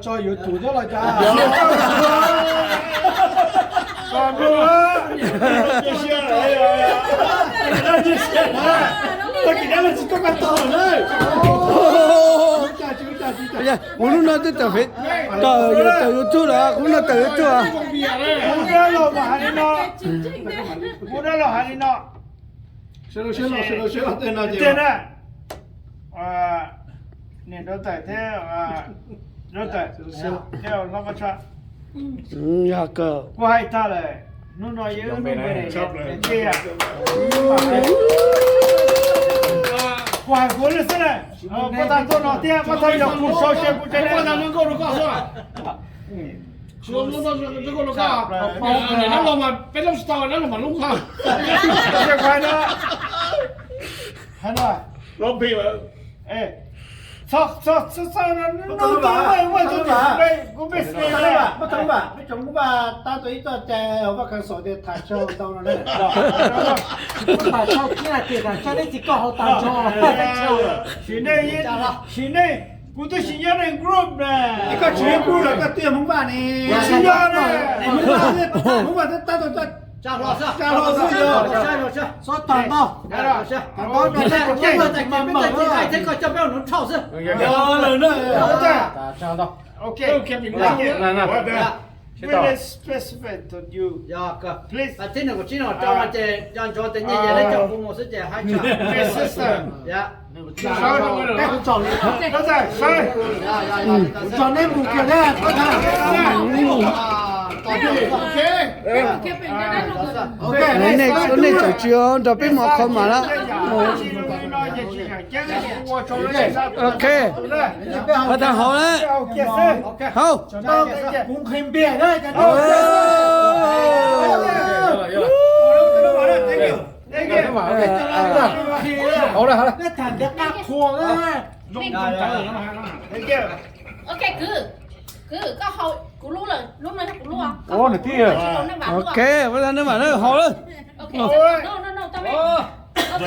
tso yuav tsum thiab los cas? Tag kis dab laug tsis tuaj koj tog lawm na. Kuv lub no twb tawm, tawm, tawm YouTube lawm, kuv lub no tawm YouTube. Kuv dab laug los hais li no, kuv dab laug hais li no, sawv daws sawv daws sawv daws tej na, niam Nraug Tawm thiab Yog kawg. Kuv hais tag lawm, hnub no yeej hnub npe ne, kuv hais kuv lwm xwb na. Koj tag tuaj no thiab koj txhob yog kuv sau se kuv tsev neeg. Peb lub tsis tau, lub mas lub nqa. Hais no. Txhob, txhob, txhob, kuv peb tau lub mas, peb tau lub mas, peb tau lub mas tab tus ib txoj cai hauv vaj khav xom tias tham tsis tau ntau no na. Tham tsis tau kiag tias tham tsis tau, nej tsis koj hauv tas tso. Sim neej, sim neej, kuv twb tsis nyob nej group na. Koj tsis nyob group los koj twb yog Hmoob Vaj ne. Tsis nyob na. Hmoob Vaj tab tus tsa hlo xwb yog. Txhob tag ntau. Tag ntau, Ok. Really specific to you. Please. Thib nees nkaum tsib no rau no ces nco ntsoov tias nyias yog leej coj kuv mus xwb ces hais tsa. Sister. Sawv, sawv, sawv. Tso neb mus kiag na. Nej tseem tsis nrog peb mus qhov mam lawm. Ok. Pab tag hauv na. Hauv. Hauv na, hauv na. Ok, kwv, kwv, koj hau kuv lub lawm, lub no yog kuv lub. Ok, pab tag neeg mam lawm, hauv lawm. Ok, no, no, no, tau me. Ok.